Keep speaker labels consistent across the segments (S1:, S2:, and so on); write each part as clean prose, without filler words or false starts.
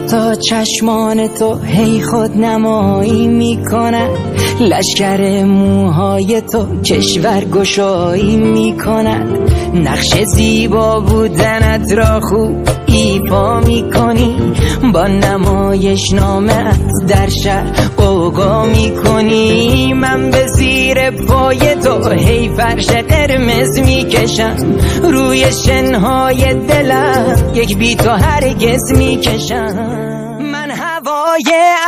S1: دوتا چشمان تو هی خود نمایی میکند، لشکر موهای تو کشور گشایی میکند. نقش زیبا بودنت را خوب ایفا میکنی، با نمایش نامت در شهر قوقا میکنی. من به زیر پای تو هی فرش قرمز میکشم، روی شنهای دلم یک بی تو هرگز میکشم. من هوای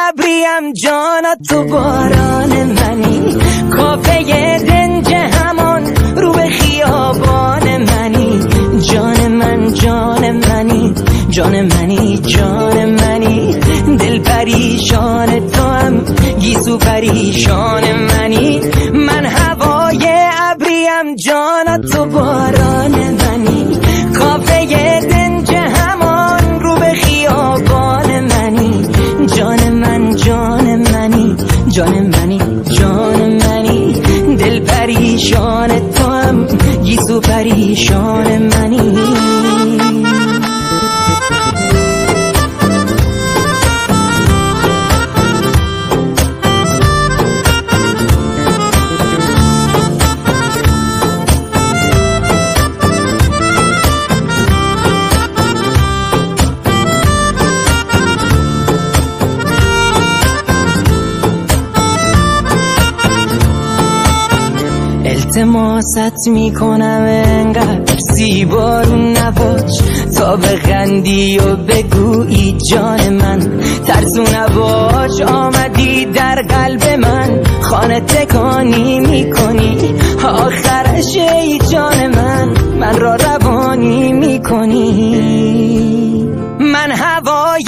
S1: ابریم جانا تو باران منی، کافه دنج همان رو به خیابان منی. جان من جان منی جان منی جان منی، دل پریشان تو هم گیسو پریشان منی. من هوای ابریم جانا تو باران منی، کافه دنج همان رو به خیابان منی. جان من جان منی جان منی جان منی، دل پریشان تو هم گیسو پریشان منی. التماست میکنم انقدر زیبا رو نباش، تا به خندی و بگویی جان من ترسو نباش. آمدی در قلب من خانه تکانی میکنی، آخرش ای جان من من را روانی میکنی. من هوای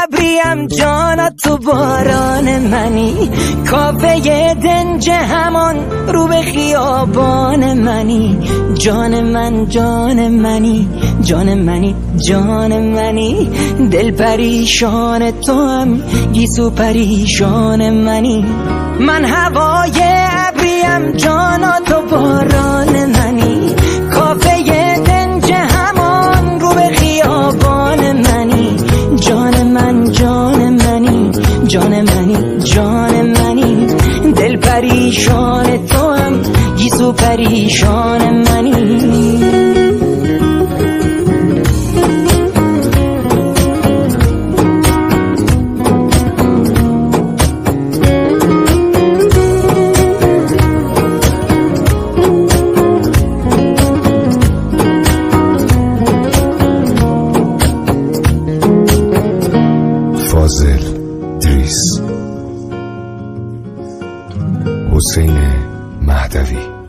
S1: ابریم جانا تو باران منی، کافه دنج همان رو به خیابان منی. جان من جان منی جان منی جان منی، دل پریشان تو هم گیسو پریشان منی. من هوای ابریم جانا تو باران منی، کافه دنج همان رو به خیابان منی. جان من جان منی جان منی جان منی، دل پریشان تو هم گیسو پریشان منی.
S2: فاضل دریس، حسین مهدوی.